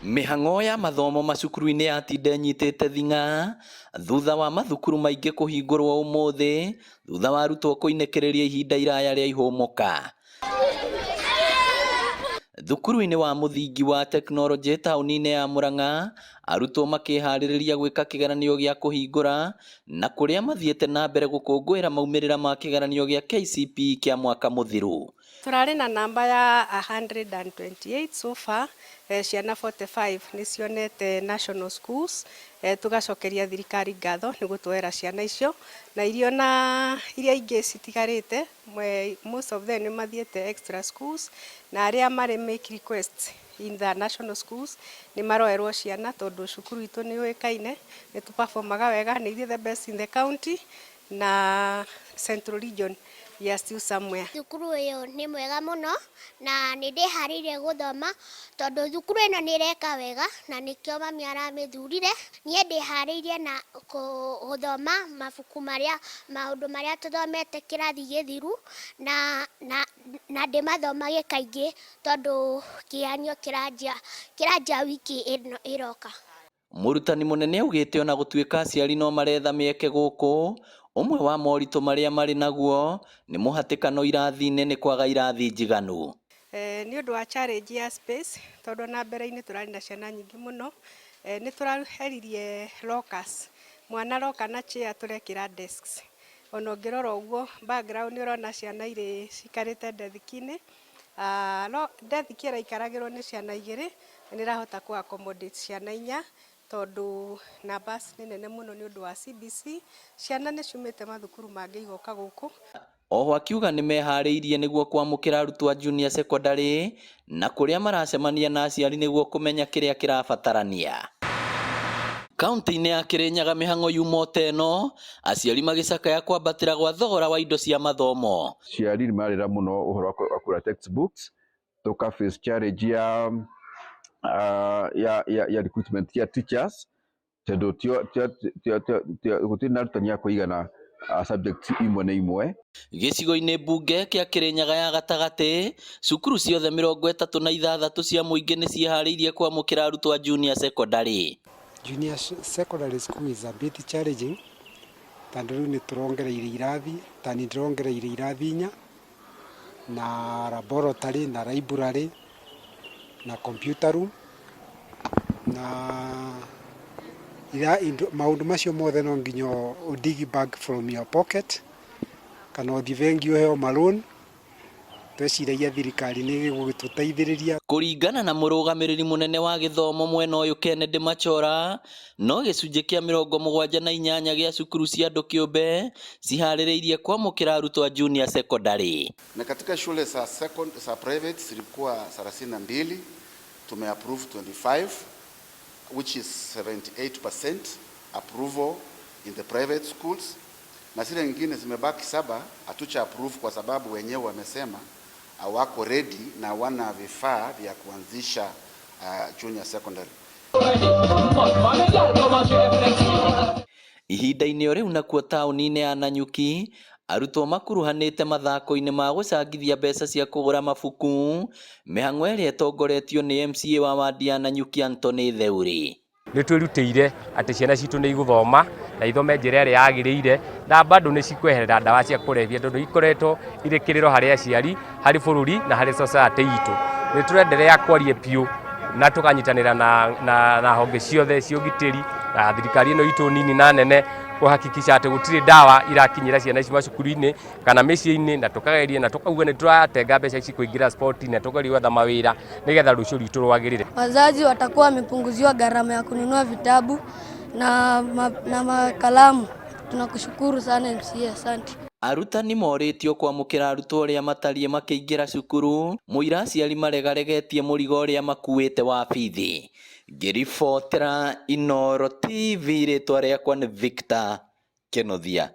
Mĩhang'o ya mathomo macukuru-inĩ yatinda ĩnyitĩte thing'a thutha wa mathukuru maingĩ kũhingũrwo ũmũthĩ thutha wa arutwo kũinĩkĩrĩria ihinda iraya rĩa ihũmũka. Thukuru-inĩ wa mũthingi wa tekinoronjĩ taũni-inĩ ya Murang'a, arutwo makĩharĩrĩria gwĩka kĩgeranio gĩa kũhingũra na kũrĩa mathiĩte na mbere gũkũngũĩra maumĩrĩra ma kĩgeranio gĩa KCPE kĩa mwaka mũthiru. Tũrarĩ na namba ya 128 so far, ciana 45 nĩ cionete national schools. Tũgacokeria thirikari ngatho nĩ gũtwoera ciana icio na iria na iria ingĩ citigarĩte, most of them nĩ mathiĩte extra schools, na arĩa marĩ make request in the national schools nĩ maroerwo ciana tondũ cukuru itũ nĩ yũĩkaine nĩ tũperformaga wega, nĩ ithuĩ the best in the county na Central Region, we are still somewhere. Thukuru ũyũ nĩ mwega mũno na nĩ ndĩharĩirie gũthoma tondũ thukuru ĩno nĩ ĩreka wega na nĩkĩo mami aramĩthurire. Niĩ ndĩharĩirie na gũthoma mabuku marĩa maũndũ marĩa tũthomete kĩrathi gĩthiru na ndĩmathomage kaingĩ tondũ kĩgeranio kĩranjia wiki ĩno ĩroka. Mũrutani mũnene augĩte ona gũtuĩka aciari no maretha mĩeke gũkũ, ũmwe wa moritũ marĩa marĩ naguo nĩ mũhatĩkano irathi-inĩ nĩ kwaga irathi njiganu. Nĩ ũndũ wa challenge ya space, tondũ ona mbere-inĩ tũrarĩ na ciana nyingĩ mũno, nĩ tũraheririe lockers. Mwana aroka na chair, tũrekĩra desks. Ona ũngĩrora ũguo background nĩ ũrona ciana irĩ cikarĩte ndethiki-inĩ. No ndethiki ĩraikaragĩrwo nĩ ciana igĩrĩ, nĩ ĩrahota kũ accommodate ciana inya tondũ numbers nĩ nene mũno nĩ ũndũ wa CBC. Ciana nĩ ciumĩte mathukuru mangĩ igoka gũkũ. Oho akiuga nĩmeharĩirie nĩguo kwamũkĩra arutwo a junior secondary na kũrĩa maracemania na aciari nĩguo kũmenya kĩrĩa kĩrabatarania. Kaunti-inĩ ya Kirinyaga mĩhang'o yuma o ta ĩno, aciari magĩcakaya kwambatĩra gwa thogora wa indo cia mathomo. Aciari nĩ marĩra mũno ũhoro wa kũgũra textbooks, tũka face challenge ya recruitment ya teachers tondũ gũtirĩ na arutani a kũigana subject imwe na imwe. Gĩcigo-inĩ mbunge kĩa Kirinyaga ya gatagatĩ, cukuru ciothe 36 cia mũingĩ nĩ ciĩharĩirie kwamũkĩra arutwo a junior secondary. Junior secondary school is a bit challenging tondũ rĩu nĩ tũrongereire irathi, ta nĩ ndĩrongereire irathi inya na laboratory na library na computer room na indo maũndũ macio mothe no nginya ũ dig back from your pocket kana ũthiĩ bengi ũheo maloan. Tweciragia thirikari nĩ ĩgũgĩtũteithĩrĩria. Kũringana na mũrũgamĩrĩri mũnene wa gĩthomo mwena ũyũ Kennedy Machora, no gĩcunjĩ kĩa 78 gĩa cukuru cia andũ kĩũmbe ciharĩrĩirie kwamũkĩra arutwo a junior secondary. Na katika shule za private zilikuwa 32, tumeapprove 25, which is 78% approval in the private schools, na zile nyingine zimebaki saba hatucha approve kwa sababu wenyewe wamesema hawako ready na wana vifaa vya kuanzisha junior secondary. Ihinda-inĩ o rĩu nakuo taũni-inĩ ya Nanyuki, arutwo makuruhanĩte mathako-inĩ ma gũcangithia mbeca cia kũgũra mabuku, mĩhang'o ĩrĩa ĩtongoretio nĩ MCA wa wandi ya Nanyuki Anthony Theuri. Nĩ twĩrutĩire atĩ ciana citũ nĩ igũthoma na ithome njĩra ĩrĩa yagĩrĩire na bado nĩ cikweherera ndawa cia kũrebia tondũ ikoretwo irĩ kĩrĩro harĩ aciari, harĩ bũrũri na harĩ society itũ. Nĩ tũrenderea kwaria biũ na tũkanyitanĩra na honge ciothe cia ũgitĩri na thirikari ĩno itũ nini na nene kũhakikisha atĩ gũtirĩ ndawa irakinyĩra ciana ici macukuru-inĩ kana mĩciĩ-inĩ, na tũkageria na tũkauga nĩ tũratenga mbeca ici kũingĩra sport na tũkageria gwetha mawĩra nĩgetha rũciũ rwitũ rwagĩrĩre. Wazazi watakuwa wamepunguziwa gharama ya kununua vitabu na makalamu. Tunakushukuru sana MCA, asante. Arutani morĩtio kwamũkĩra arutwo ũrĩa matariĩ makĩingĩra cukuru, mũira aciari maregaregetie mũrigo ũrĩa makuĩte wa bithi. Ngĩribotera Inooro TV, rĩtwa rĩakwa nĩ Victor Kĩnuthia.